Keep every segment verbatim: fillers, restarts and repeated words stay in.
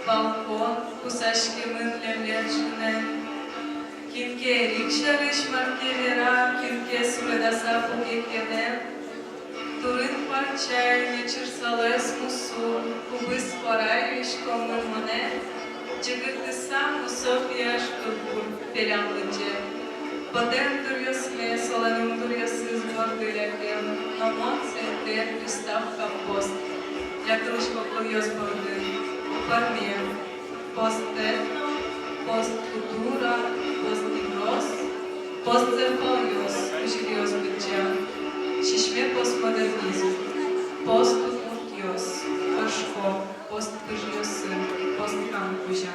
Балкон кусаськемын лемлен ӝынэн. Кин ке эрик сярысь мар ке вера, кин ке суредаса пуке кенэн. Турын-парчай мечырсалэс мусу, кубыз куара юиськомы монэ, ӟыгыртыса мусо пияш турбур пелям лыдӟе. Потэм туръёсме солэн ум туръёсыз борды лякем, но мон сэртэ приставка пост. Лякылӥсько кылъёс борды, пӧрмем. Постэтно, посткультура, постневроз, постцефалъёс, кузьыръёс быдӟа. Сисьме постмодернизм, постудмуртъёс, ӧшко, постпыжъёсын, посткам кузя.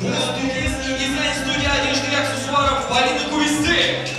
Бон-Тукис, Индизайн студия, Адиждыряк Сусуаров, Полина Куристы.